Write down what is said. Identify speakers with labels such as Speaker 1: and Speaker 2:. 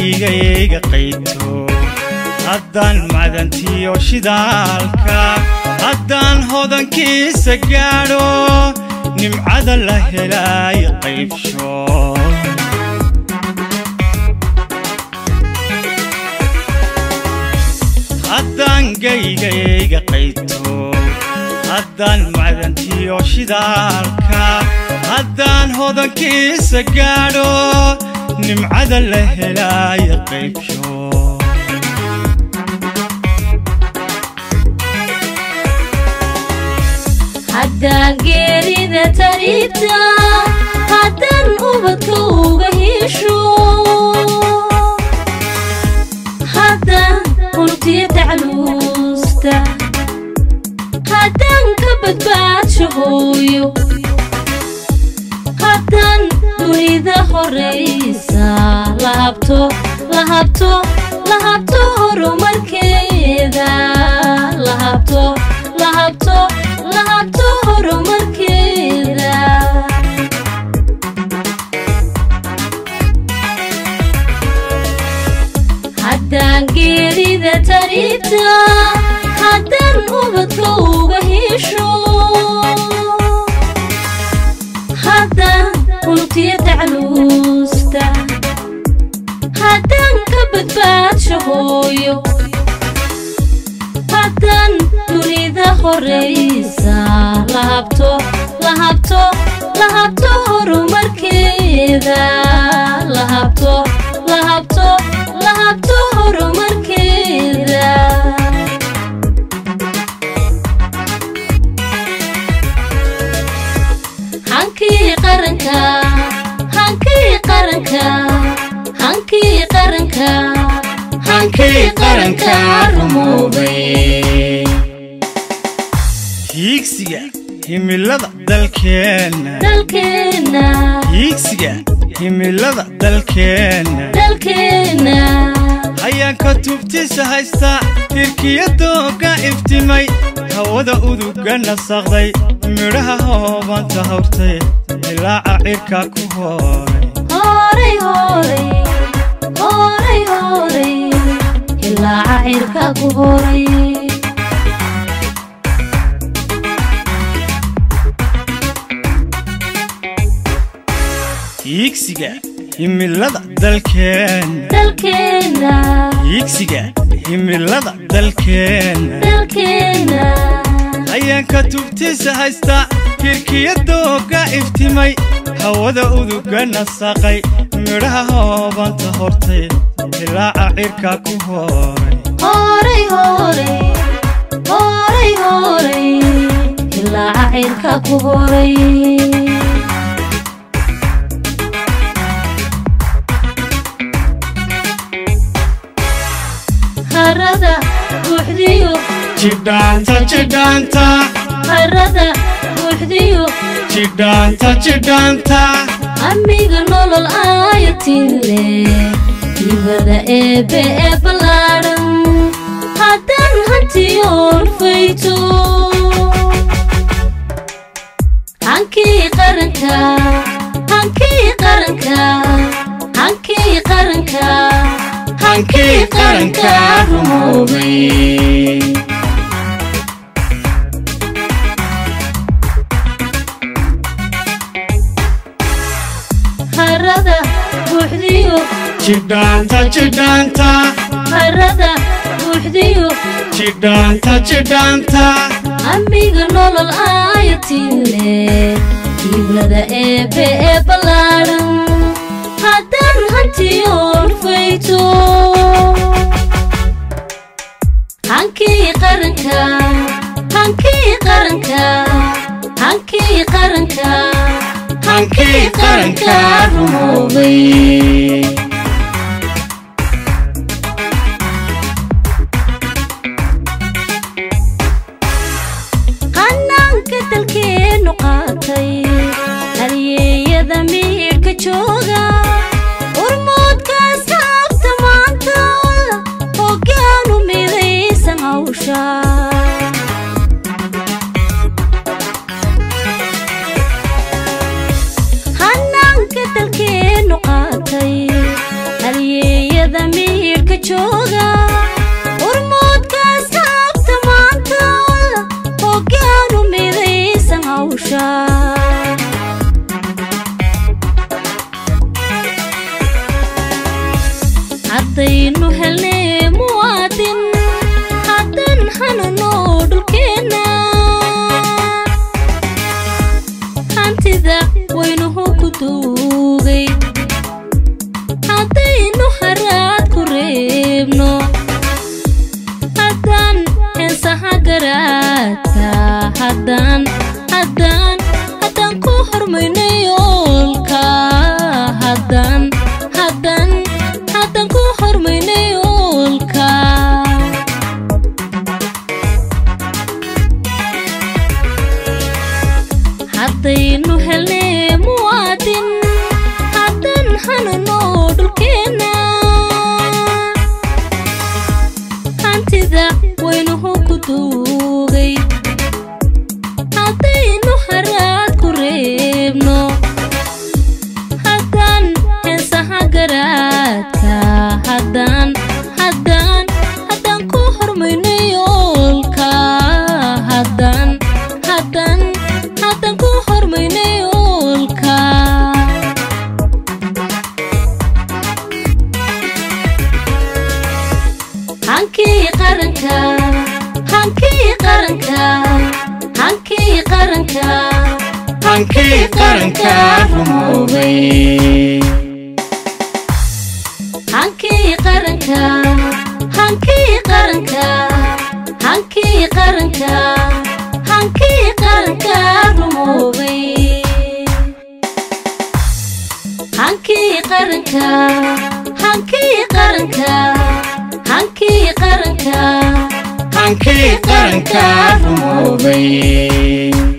Speaker 1: Gaygayga qayto, haddaan macdantiyo shidaalka, haddaan hodankiisa gaadho, nimcada la helaayo qaybsho. Haddaan gaygayga qayto, haddaan macdantiyo shidaalka, haddaan hodankiisa gaadho, nimcada la helaayo qaybsho.
Speaker 2: Haddaan geerida tariibta, haddaan ubadka uga hesho, haddaan unugtiya tacluusta, haddaan ka badbaadsho hooyo, haddaan dunida horaysa lahabto, lahabto, lahabto horumarkeeda, lahabto, lahabto, lahabto horumarkeeda. Haddaan geerida tariibta, haddaan ubadka uga hesho, haddaan unugtiya tacluusta, haddaan ka badbaadsho hooyo, haddaan dunida horaysa lahabto, lahabto, lahabto horumarkeeda, lahabto, lahabto, lahabto horumarkeeda. Hankii qaranka, hankii qaranka, hankii qaranka, hankii qaranka rumoobay.
Speaker 1: Hiigsiga himilada dalkeenna,
Speaker 2: dalkeenna,
Speaker 1: hiigsiga himilada dalkeenna,
Speaker 2: dalkeenna.
Speaker 1: Hayaanka tubtiisa haysta, hirkiya dooga iftimay, hawada uduga nasaqday, midhaha hoobanta hawrtay, dilaaca cirka ku hooray.
Speaker 2: Horay, horay, horay, horay, ilaaca cirka ku horay.
Speaker 1: Hiigsiga himilada dalkeenna,
Speaker 2: dalkeenna,
Speaker 1: hiigsiga himilada dalkeenna,
Speaker 2: dalkeenna.
Speaker 1: Hayaanka tubtiisa haysta, hirkiya dooga iftimay, hawada uduga nasaqay, midhaha hoobanta hortay, dilaaca cirka ku hooray.
Speaker 2: Horay, horay, horay, horay, ilaaca cirka ku horay. Harada buuxdiyo
Speaker 1: jidhaanta, jidhaanta,
Speaker 2: harada buuxdiyo
Speaker 1: jidhaanta, jidhaanta.
Speaker 2: Amiga nolol aayatin leh, hibada eebbe ee ballaadhan, haddaan hantiyoon fayto. Hankii qaranka, hankii qaranka, hankii qaranka, hankii qaranka rumoobay. Harada buuxdiyo
Speaker 1: jidhaanta, jidhaanta,
Speaker 2: harada buuxdiyo
Speaker 1: jidhaanta, jidhaanta.
Speaker 2: Amiga nolol aayatin leh, hibada eebbe ee ballaadhan, haddaan hantiyoon fayto. Hankii qaranka, hankii qaranka, hankii qaranka, hankii qaranka rumoobay. Hanaanka dalkeennu qaatay, halyeeyada miidhka jooga, urmoodka asxaabta maanta, hoggaanu midaysan hawsha. Hanaanka dalkeennu qaatay, halyeeyada Hawsha haddaynu helnay muwaadin, haddan hanano dhulkeenna, hantida waynuhu ku duugay, haddaynu haraad ku reebno, haddaan heensaha garaadka, haddaan ku hormayno yoolka, haddaan ku hormayno yoolka. Haddaynu helnay muwaadin, haddaan hanano dhulkeenna, hantida waynuhu ku duugay, haddaynu haraad ku reebno, haddaan heensaha garaadka, haddaan ku hormayno yoolka, haddaan ku hormayno yoolka. Hankii qaranka, hankii qaranka, hankii qaranka,
Speaker 1: hankii qaranka rumoobay.
Speaker 2: Hankii qaranka, hankii qaranka, hankii qaranka, hankii qaranka rumoobay. Hankii qaranka, hankii qaranka, hankii qaranka,
Speaker 1: hankii qaranka rumoobay.